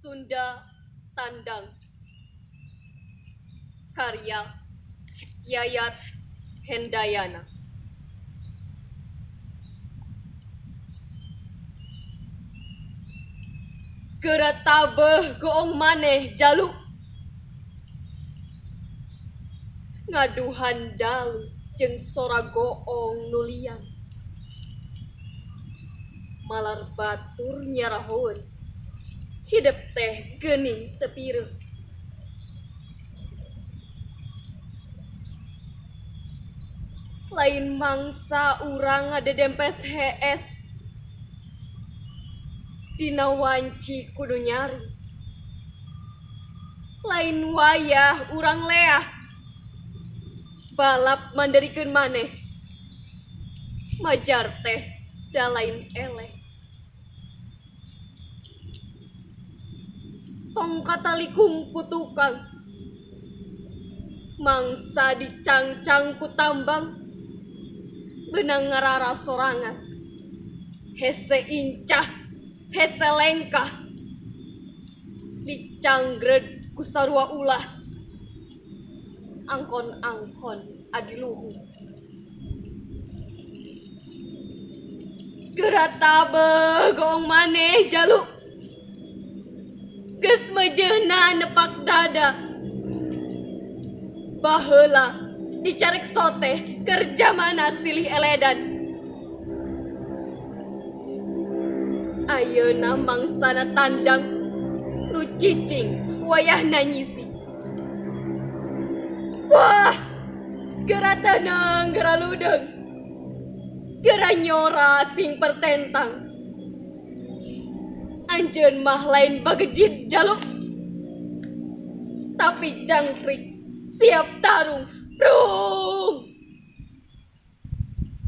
Sunda Tandang. Karya Yayat Hendayana. Geura tabeuh goong maneh jalu. Ngaduhan dalu jeung sora goong nu liang. Malar batur nyarahoeun. Hidep teh geuning teu pireuh. Lain mangsa urang ngadedempes hees. Dina wanci kudu nyari. Lain wayah urang leah. Balap manderikeun maneh. Majar teh da lain eleh. Tong katalikung ku tukang. Mangsa dicangcang ku tambang. Beunang ngarara sorangan. Hese incah, hese lengkah. Dicanggreg ku sarua ulah. Angkon-angkon adiluhung. Geura tabeuh goong maneh jalu. Geus meujeuhna nepak dada. Baheula dicarek soteh keur jamana silih eledan. Ayeuna mangsana tandang nu cicing wayahna nyisi. Wah, geura teuneng geura ludeung. Geura nyora sing pertentang. Anjeun mah lain bagejid jalu. Tapi jangkrik siap tarung. Bro.